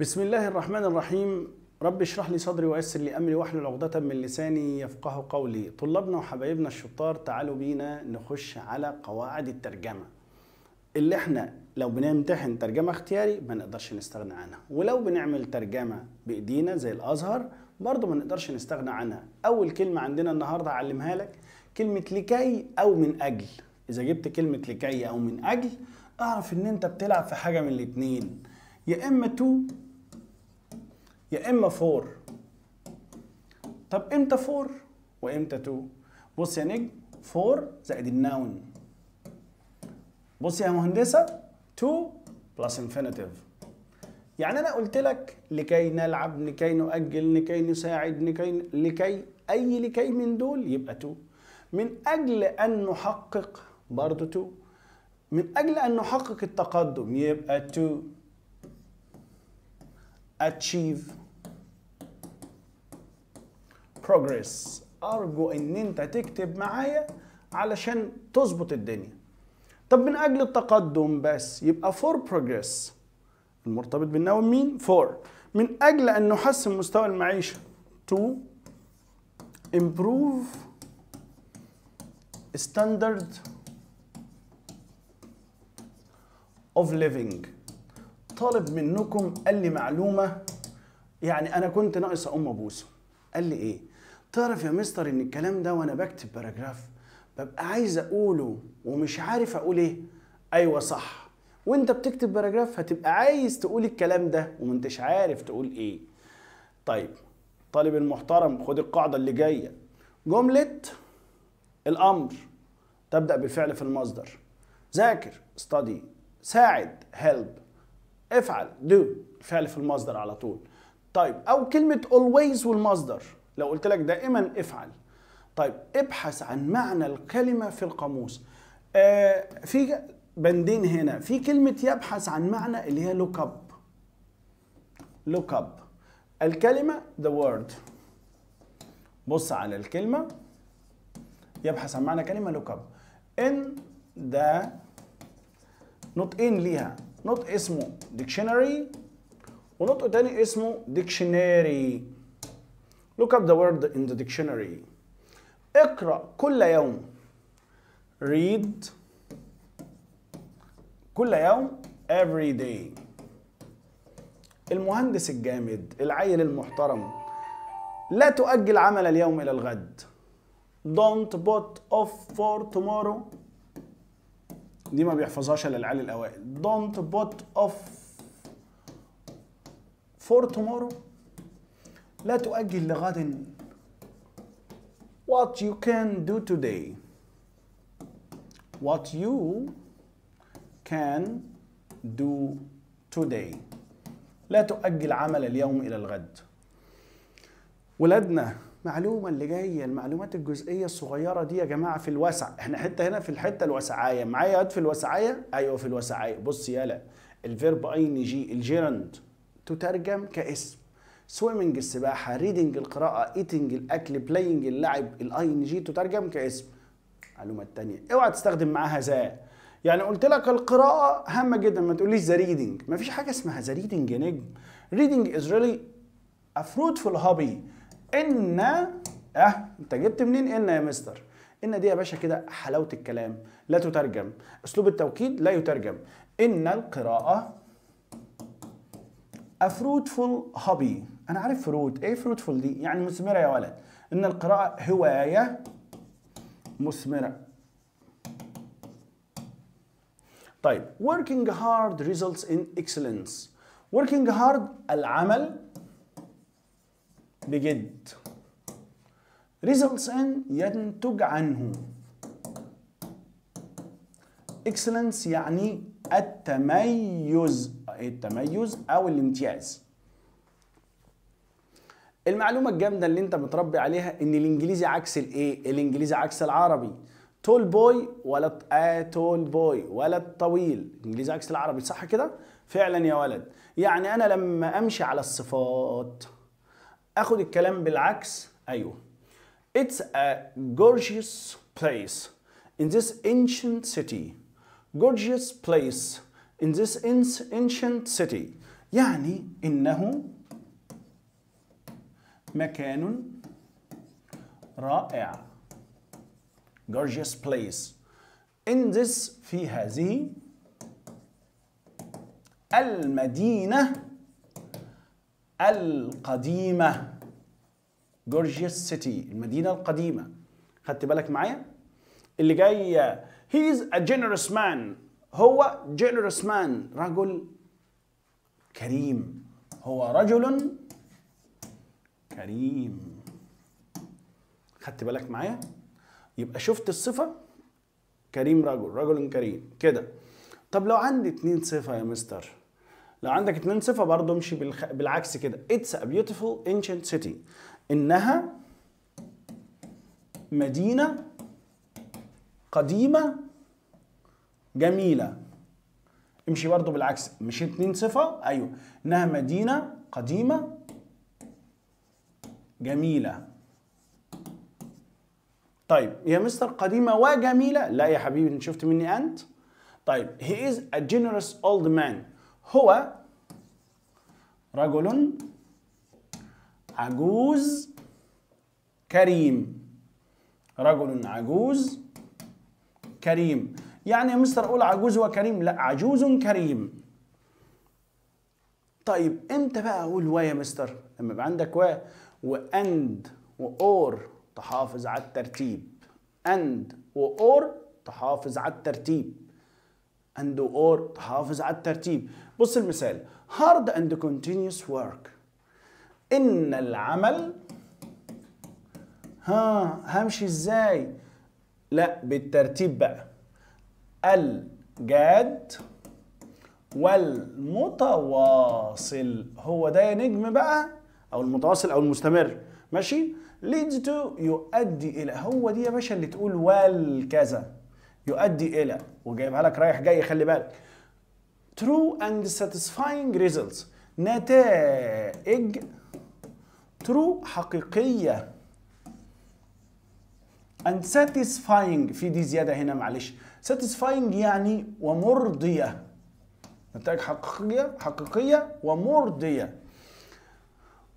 بسم الله الرحمن الرحيم. رب اشرح لي صدري ويسر لي امري واحلل عقدة من لساني يفقه قولي. طلابنا وحبايبنا الشطار، تعالوا بينا نخش على قواعد الترجمة اللي احنا لو بنمتحن ترجمة اختياري ما نقدرش نستغنى عنها، ولو بنعمل ترجمة بايدينا زي الازهر برضو ما نقدرش نستغنى عنها. اول كلمة عندنا النهاردة هعلمها لك كلمة لكي او من اجل. اذا جبت كلمة لكي او من اجل اعرف ان انت بتلعب في حاجة من الاتنين، يا اما to يا اما for. طب امتى for وامتى to؟ بص يا نجم، for زائد ال noun. بص يا مهندسه، to plus infinitive. يعني انا قلت لك لكي نلعب، لكي نؤجل، لكي نساعد، لكي اي لكي من دول يبقى to. من اجل ان نحقق برضه to. من اجل ان نحقق التقدم يبقى to achieve progress. أرجو إن أنت تكتب معايا علشان تظبط الدنيا. طب من أجل التقدم بس يبقى for progress، المرتبط بال noun مين؟ for. من أجل أن نحسن مستوى المعيشة to improve standard of living. طالب منكم قال لي معلومة، يعني أنا كنت ناقص أقوم أبوسه. قال لي إيه؟ تعرف يا مستر إن الكلام ده وأنا بكتب paragraph ببقى عايز أقوله ومش عارف أقول إيه؟ أيوه صح، وأنت بتكتب paragraph هتبقى عايز تقول الكلام ده وما أنتش عارف تقول إيه. طيب طالب المحترم، خد القاعدة اللي جاية. جملة الأمر تبدأ بالفعل في المصدر. ذاكر study، ساعد help، افعل do، الفعل في المصدر على طول. طيب او كلمة always والمصدر، لو قلت لك دائما افعل. طيب ابحث عن معنى الكلمة في القاموس. في بندين هنا، في كلمة يبحث عن معنى اللي هي look up. look up الكلمة the word. بص على الكلمة، يبحث عن معنى كلمة look up. in the نطقين ليها، نطق اسمه dictionary ونطق تاني اسمه dictionary. Look up the word in the dictionary. اقرأ كل يوم، read كل يوم every day. المهندس الجامد، العيل المحترم، لا تؤجل عمل اليوم إلى الغد. Don't put off for tomorrow. دي ما بيحفظهاش الا العيال الاوائل. Don't put off for tomorrow. لا تؤجل لغد. What you can do today. What you can do today. لا تؤجل عمل اليوم الى الغد. ولادنا، معلومة اللي جاية، المعلومات الجزئية الصغيرة دي يا جماعة في الوسع، احنا حتة هنا في الحتة الوسعاية، معايا ياد في الوسعاية؟ ايوه في الوسعاية. بص يالا، ال verb ing ال gerund تترجم كاسم. swimming السباحة، reading القراءة، eating الاكل، playing اللعب، ال ing تترجم كاسم. المعلومة التانية، اوعى تستخدم معاها the. يعني قلت لك القراءة هامة جدا، ما تقوليش the reading، ما فيش حاجة اسمها the reading يا نجم. reading is really a fruitful hobby. ان انت جبت منين ان يا مستر؟ ان دي يا باشا كده حلاوة الكلام، لا تترجم، اسلوب التوكيد لا يترجم. ان القراءة a fruitful hobby. انا عارف fruit، ايه fruitful دي؟ يعني مثمرة يا ولد. ان القراءة هواية مثمرة. طيب working hard results in excellence. working hard العمل بجد، results in ينتج عنه، excellence يعني التميز، التميز او الامتياز. المعلومة الجامدة اللي انت متربي عليها ان الانجليزي عكس الايه؟ الانجليزي عكس العربي. tall boy ولا tall boy ولد طويل، الانجليزي عكس العربي، صح كده؟ فعلا يا ولد. يعني انا لما امشي على الصفات اخد الكلام بالعكس. ايوه. It's a gorgeous place in this ancient city. Gorgeous place in this ancient city. يعني إنه مكان رائع، gorgeous place. In this في هذه المدينة القديمة، gorgeous city المدينة القديمة. خدت بالك معايا؟ اللي جاي he is a generous man، هو generous man رجل كريم، هو رجل كريم. خدت بالك معايا؟ يبقى شفت الصفة كريم، رجل، رجل كريم كده. طب لو عندي اتنين صفة يا مستر، لو عندك اتنين صفة برضه امشي بالعكس كده. It's a beautiful ancient city، إنها مدينة قديمة جميلة. امشي برضه بالعكس، مش اتنين صفة، أيوه، إنها مدينة قديمة جميلة. طيب يا مستر قديمة وجميلة، لا يا حبيبي انت شفت مني أنت. طيب he is a generous old man، هو رجل عجوز كريم، رجل عجوز كريم. يعني يا مستر اقول عجوز وكريم؟ لا، عجوز كريم. طيب امتى بقى اقول و يا مستر؟ لما يبقى عندك و و and و or تحافظ على الترتيب، and و or تحافظ على الترتيب، and or تحافظ على الترتيب. بص المثال hard and continuous work، إن العمل، ها همشي ازاي؟ لا بالترتيب بقى، الجاد والمتواصل، هو ده يا نجم بقى، او المتواصل او المستمر، ماشي؟ leads to يؤدي الى، هو دي يا باشا اللي تقول والكذا، يؤدي الى، وجايبها لك رايح جاي خلي بالك. true and satisfying results، نتائج true حقيقية، and satisfying في دي زيادة هنا معلش، satisfying يعني ومرضية، نتائج حقيقية حقيقية ومرضية.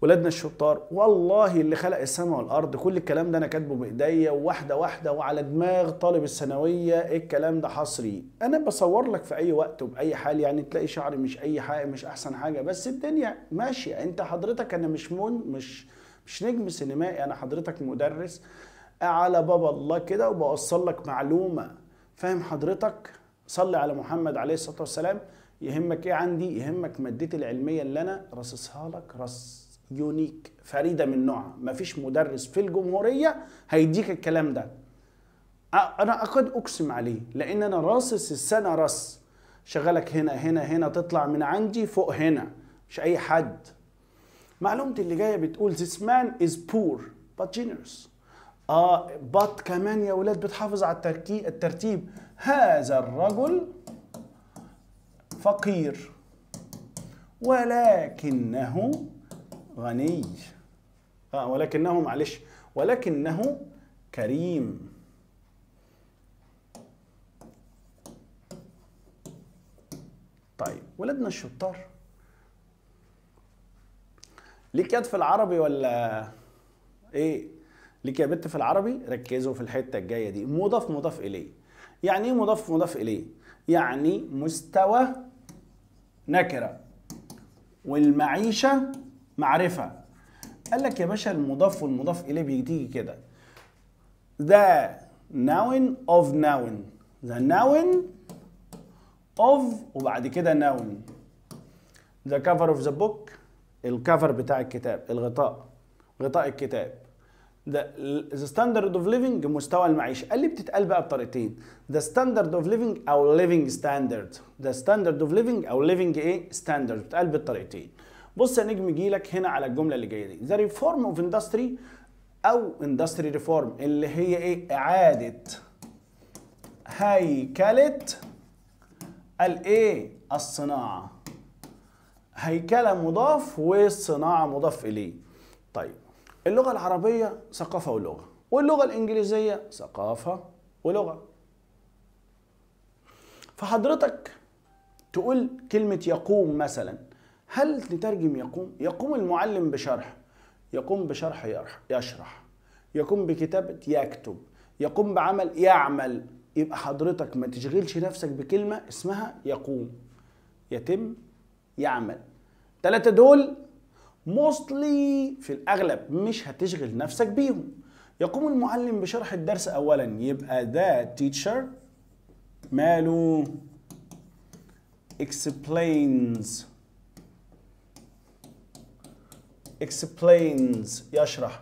ولادنا الشطار والله اللي خلق السماء والارض كل الكلام ده انا كاتبه بايديا وواحدة واحدة وعلى دماغ طالب الثانوية، الكلام ده حصري، انا بصور لك في اي وقت وباي حال، يعني تلاقي شعري مش اي حاجة مش احسن حاجة، بس الدنيا ماشية. انت حضرتك انا مش مش مش نجم سينمائي، انا حضرتك مدرس على باب الله كده وبوصل لك معلومة، فاهم حضرتك؟ صلي على محمد عليه الصلاة والسلام. يهمك ايه عندي؟ يهمك مادتي العلمية اللي انا رصصها لك رص unique فريدة من نوعها، مفيش مدرس في الجمهورية هيديك الكلام ده، انا اكاد اقسم عليه، لان انا راصص السنة رص، شغلك هنا هنا هنا، تطلع من عندي فوق هنا، مش اي حد. معلومتي اللي جاية بتقول this man is poor but generous. But كمان يا ولاد بتحافظ على الترتيب، هذا الرجل فقير ولكنه غني، ولكنه معلش، ولكنه كريم. طيب ولادنا الشطار، ليك يد في العربي ولا ايه؟ ليك يا بنت في العربي؟ ركزوا في الحتة الجاية دي. مضاف مضاف اليه، يعني ايه مضاف مضاف اليه؟ يعني مستوى نكره والمعيشه معرفة. قال لك يا باشا المضاف والمضاف اليه بيجي كده، the noun of noun، the noun of وبعد كده noun، the cover of the book الكفر بتاع الكتاب، الغطاء، غطاء الكتاب، the standard of living مستوى المعيشة. قال لي بتتقال بقى بطريقتين، the standard of living أو living standard، the standard of living أو living إيه standard، بتتقال بالطريقتين. بص يا نجم جيلك هنا على الجملة اللي جاية دي، the reform of industry أو industry reform اللي هي إيه؟ إعادة هيكلة الإيه؟ الصناعة. هيكلة مضاف والصناعة مضاف إليه. طيب اللغة العربية ثقافة ولغة، واللغة الإنجليزية ثقافة ولغة. فحضرتك تقول كلمة يقوم مثلا، هل نترجم يقوم؟ يقوم المعلم بشرح، يقوم بشرح يشرح، يقوم بكتابة يكتب، يقوم بعمل يعمل. يبقى حضرتك ما تشغلش نفسك بكلمة اسمها يقوم، يتم، يعمل. 3 دول mostly في الأغلب مش هتشغل نفسك بيهم. يقوم المعلم بشرح الدرس أولا، يبقى the teacher ماله explains، explains يشرح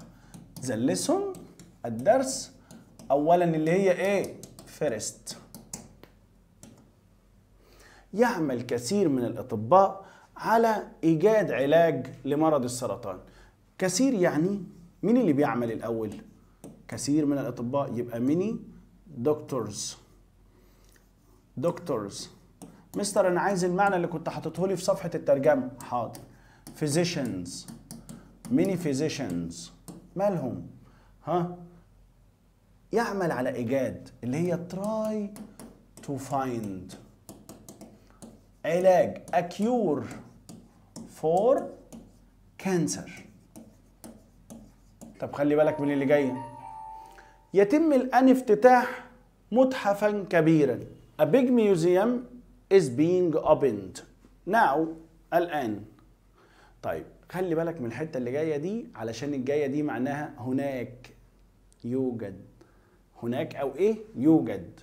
the lesson الدرس أولا اللي هي إيه؟ first. يعمل كثير من الأطباء على إيجاد علاج لمرض السرطان. كثير يعني مين اللي بيعمل الأول؟ كثير من الأطباء، يبقى many doctors. doctors. مستر أنا عايز المعنى اللي كنت حاططه لي في صفحة الترجمة. حاضر. physicians، many physicians مالهم؟ ها؟ يعمل على إيجاد اللي هي try to find علاج، a cure for cancer. طب خلي بالك من اللي جاي. يتم الآن افتتاح متحفا كبيرا. A big museum is being opened now الآن. طيب خلي بالك من الحتة اللي جاية دي، علشان الجاية دي معناها هناك، يوجد، هناك أو إيه؟ يوجد،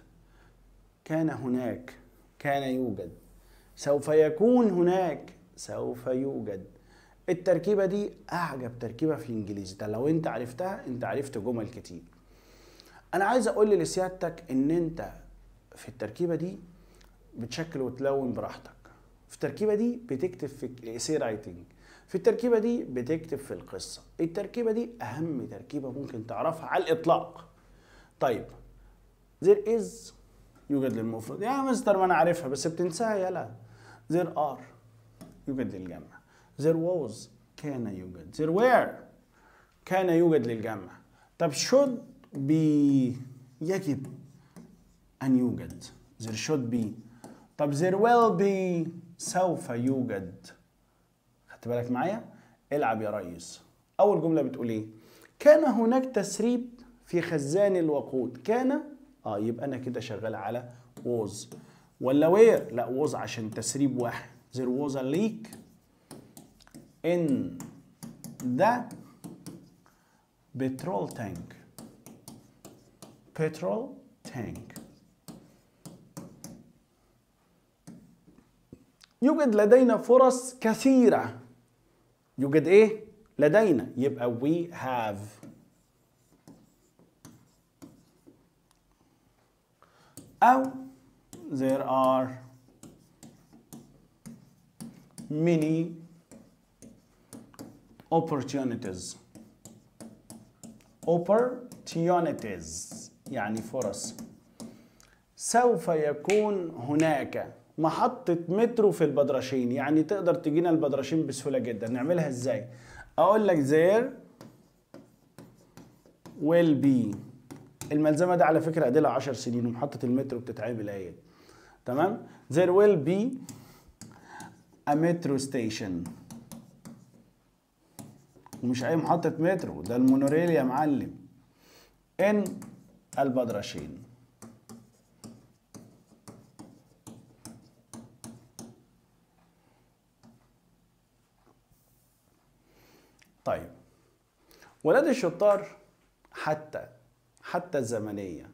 كان هناك، كان يوجد، سوف يكون هناك، سوف يوجد. التركيبة دي أعجب تركيبة في الإنجليزي، ده لو أنت عرفتها أنت عرفت جمل كتير. أنا عايز أقول لسيادتك إن أنت في التركيبة دي بتشكل وتلون براحتك. في التركيبة دي بتكتب في ال essay writing، في التركيبة دي بتكتب في القصة. التركيبة دي أهم تركيبة ممكن تعرفها على الإطلاق. طيب there is يوجد للمفرد، يا مستر ما أنا عارفها بس بتنساها. يلا there are يوجد للجمع، there was كان يوجد، there were كان يوجد للجمع. طب should be يجب أن يوجد، there should be. طب there will be سوف يوجد. خدت بالك معايا؟ العب يا ريس. أول جملة بتقول إيه؟ كان هناك تسريب في خزان الوقود. كان يبقى أنا كده شغال على was ولا were؟ لا was عشان تسريب واحد. there was a leak in the petrol tank. petrol tank. يوجد لدينا فرص كثيرة. يوجد ايه؟ لدينا، يبقى we have أو there are many opportunities. opportunities يعني فرص. سوف يكون هناك محطة مترو في البدرشين، يعني تقدر تجينا البدرشين بسهولة جدا. نعملها ازاي؟ اقول لك there will be. الملزمة ده على فكرة اديلها 10 سنين ومحطة المترو بتتعمل اهي. تمام؟ there will be a metro station. ومش اي محطة مترو، ده المونوريل يا معلم. in البدرشين. طيب ولاد الشطار، حتى الزمنية،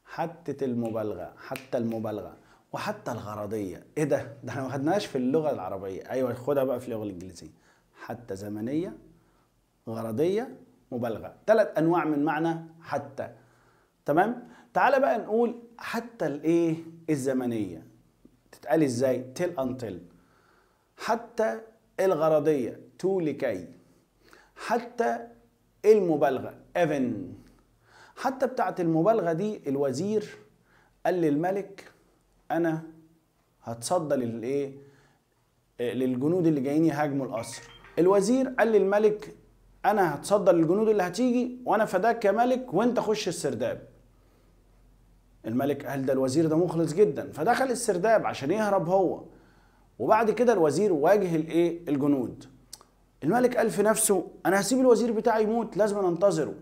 حتى المبالغة، حتى المبالغة، وحتى الغرضية. ايه ده؟ ده احنا ما خدناش في اللغة العربية. ايوه خدها بقى في اللغة الإنجليزية. حتى زمنية، غرضية، مبالغة، 3 أنواع من معنى حتى. تمام؟ تعالى بقى نقول حتى الايه؟ الزمنية تتقال ازاي؟ till until. حتى الغرضية to لكي. حتى المبالغة even. حتى بتاعت المبالغة دي الوزير قال للملك أنا هتصدى للإيه؟ للجنود اللي جايين يهاجموا القصر. الوزير قال للملك أنا هتصدى للجنود اللي هتيجي وأنا فداك يا ملك وأنت خش السرداب. الملك قال ده الوزير ده مخلص جدا، فدخل السرداب عشان يهرب هو. وبعد كده الوزير واجه الايه؟ الجنود. الملك قال في نفسه انا هسيب الوزير بتاعي يموت، لازم انتظره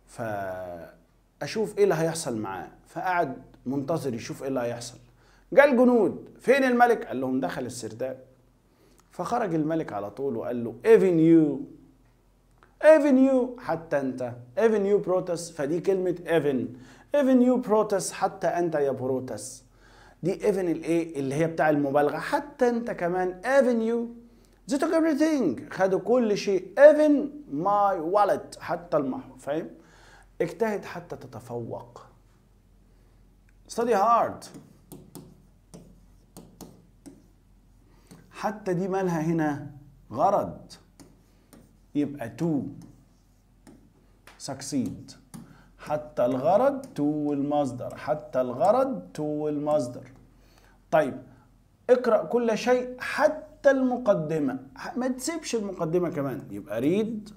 فاشوف ايه اللي هيحصل معاه. فقعد منتظر يشوف ايه اللي هيحصل. جاء الجنود، فين الملك؟ قال لهم دخل السرداب. فخرج الملك على طول وقال له even you، even you، حتى انت، even you Brutus. فدي كلمة even، even you Brutus، حتى انت يا بروتس. دي even الايه اللي هي بتاع المبالغة، حتى انت كمان، even you. They took everything، خدوا كل شيء، even my wallet، حتى المحفظة. فاهم؟ اجتهد حتى تتفوق. study hard. حتى دي مالها هنا؟ غرض، يبقى to succeed. حتى الغرض to المصدر، حتى الغرض to المصدر. طيب اقرأ كل شيء حتى المقدمة، ما تسيبش المقدمة كمان، يبقى read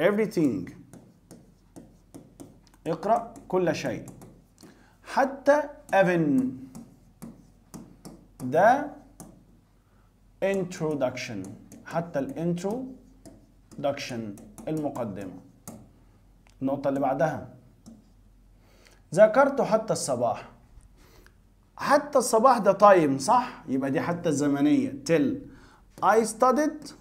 everything، اقرأ كل شيء حتى even the introduction، حتى ال introduction المقدمة. النقطة اللي بعدها ذاكرت حتى الصباح. حتى الصباح ده time صح؟ يبقى دي حتى الزمنية till. I studied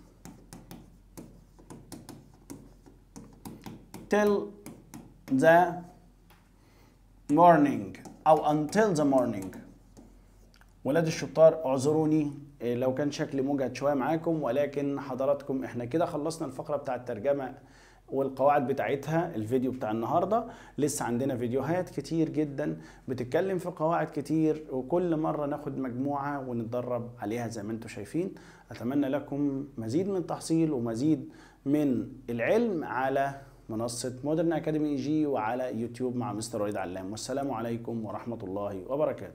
till the morning أو until the morning. ولاد الشطار اعذروني لو كان شكلي مجهد شوية معاكم، ولكن حضراتكم احنا كده خلصنا الفقرة بتاع الترجمة والقواعد بتاعتها. الفيديو بتاع النهارده لسه عندنا فيديوهات كتير جدا بتتكلم في قواعد كتير، وكل مرة ناخد مجموعة ونتدرب عليها زي ما انتم شايفين. اتمنى لكم مزيد من التحصيل ومزيد من العلم على منصة Modern Academy EG وعلى يوتيوب مع مستر وليد علام. والسلام عليكم ورحمة الله وبركاته.